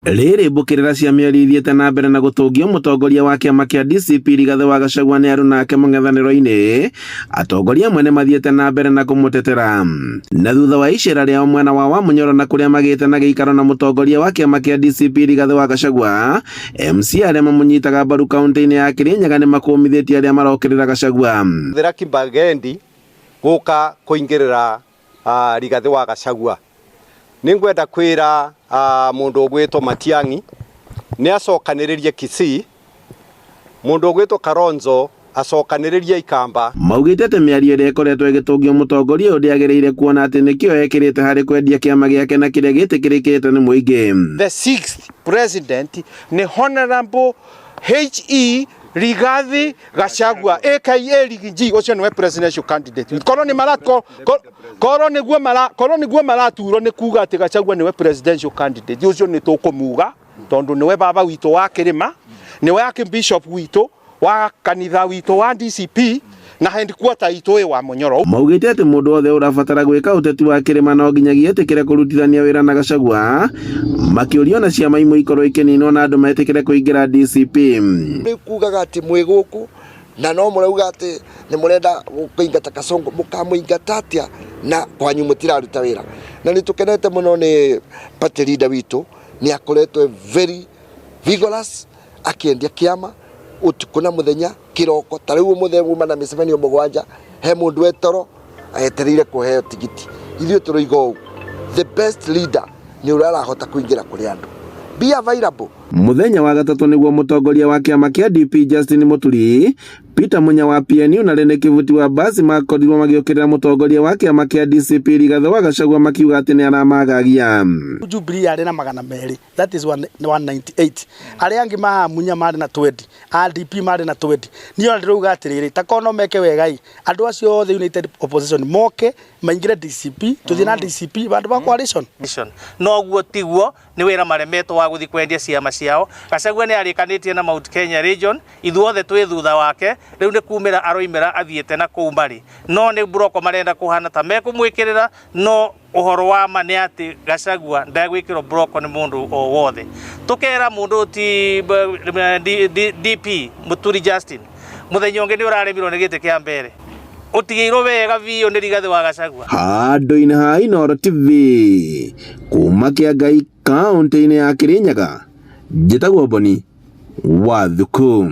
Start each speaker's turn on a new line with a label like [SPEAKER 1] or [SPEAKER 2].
[SPEAKER 1] Rĩrĩ mbũkĩrĩra cia mĩario ithiĩte na mbere na gũtũngio mũtongoria wa kĩama kĩa DCP Rigathĩ wa Gachagua nĩ arũ nake mũng'ethanĩro-inĩ. Atongoria amwe nĩ mathiĩte na mbere na kũmũtetera na thutha wa icera rĩao mwena wa Wamunyoro na kũrĩa magĩte na gĩikaro na mũtongoria wa kĩama kĩa DCP Rigathĩ wa Gachagua. MCA arĩa mamũnyitaga mbaru kaunti-inĩ ya Kirinyaga nĩ makũmithĩtie arĩa marokĩrĩra Gachagua.
[SPEAKER 2] Thira Kibagendi guka kuingirira Rigathi wa Gachagua. Ningwenda kwira mundu ugwitwo Matiang'i ni acokaniririe Kisii, mundu ugwitwo Kalonzo acokaniririe Ikamba.
[SPEAKER 1] Maugĩte atĩ mĩario ĩrĩa ĩkoretwo ĩgĩtũngio mũtongoria ũyũ ndĩagĩrĩire kuona atĩ nĩkĩo ekĩrĩte harĩ kwendia kĩama gĩake na kĩrĩa gĩtĩkĩrĩkĩte nĩ mũingĩ.
[SPEAKER 3] The sixth president ni Honorable H.E. Rigathi Gachagua aka Riggy G, ũcio nĩwe presidential candidate. Korwo nĩ mara korwo nĩguo mara korwo nĩguo maraturwo nĩ kuga atĩ Gachagua nĩwe presidential candidate, ũcio nĩ tũkũmuga tondũ nĩwe baba witũ wa kĩrĩma, nĩwe archbishop witũ wa kanitha witũ wa DCP na headquarter itũ ĩ wa Munyoro.
[SPEAKER 1] Maugĩte atĩ mũndũ wothe ũrabatara gwĩka ũteti wa kĩrĩma no nginyagia etĩkĩre kũrutithania wĩra na Gachagua, makĩũria ona ciama imwe ikorwo ikĩninwo na andũ metĩkĩre kũingĩra DCP.
[SPEAKER 4] Rĩu kugaga atĩ mwĩ gũkũ na no mũrauga atĩ nĩ mũrenda kũingata Kasongo, mũkamũingata atĩa na kwanyu mũtiraruta wĩra? Na nĩ tũkenete mũno nĩ party leader witũ, nĩ akoretwo very vigorous akĩendia kĩama ũtukũ na mũthenya kĩroko. Ta rĩu ũmũthĩ uma na mĩcemanio 7, he mũndũ wetoro etereire kũheo tigiti. Ithuĩ tũroiga ũũ, the best leader nĩ ũrĩa arahota kũingĩra kũrĩ andũ, be available.
[SPEAKER 1] Mũthenya wa gatatũ nĩguo mũtongoria wa kĩama kĩa DP Justin Muturi, Peter Munya wa PNU na Rene Kivuti wa Basi makorirwo magĩũkĩrĩra mũtongoria wa kĩama kĩa DCP Rigathĩ wa Gachagua makiuga atĩ nĩ aramagagia.
[SPEAKER 5] Jubilee yarĩ na 200, that is 198. Arĩa angĩ mahamunya marĩ na 20, RDP marĩ na 20. Niĩ ona ndĩrauga atĩrĩrĩ, ta korwo no meke wega ĩ, andũ acio othe United Opposition moke maingĩre DCP, tũthiĩ na DCP vandũ ba coalition.
[SPEAKER 6] Noguo tiguo nĩ wĩra maremetwo wa gũthiĩ kwendia ciama ciao. Gachagua nĩ arĩkanĩtie na Mount Kenya region, ithuothe twĩ thutha wake. Rĩu nĩ kumĩra aroimĩra athiĩte na kũu marĩ, no nĩ mburoko marenda kũhana ta mekũmwĩkĩrĩra, no ũhoro wa ma nĩ atĩ Gachagua ndegwĩkĩrwo mburoko nĩ mũndũ o wothe. Tũkera mũndũ ti DP Muturi Justin, mũthenya ũngĩ nĩ ũraremirwo nĩ gĩtĩ kĩa mbere, ũtigĩirwo wega biũ nĩ Rigathĩ wa Gachagua.
[SPEAKER 1] Handũ-inĩ ha Inooro TV kuma Kĩangai kaũntĩ-inĩ ya Kirinyaga, njĩtagwo Boni wa Thuku.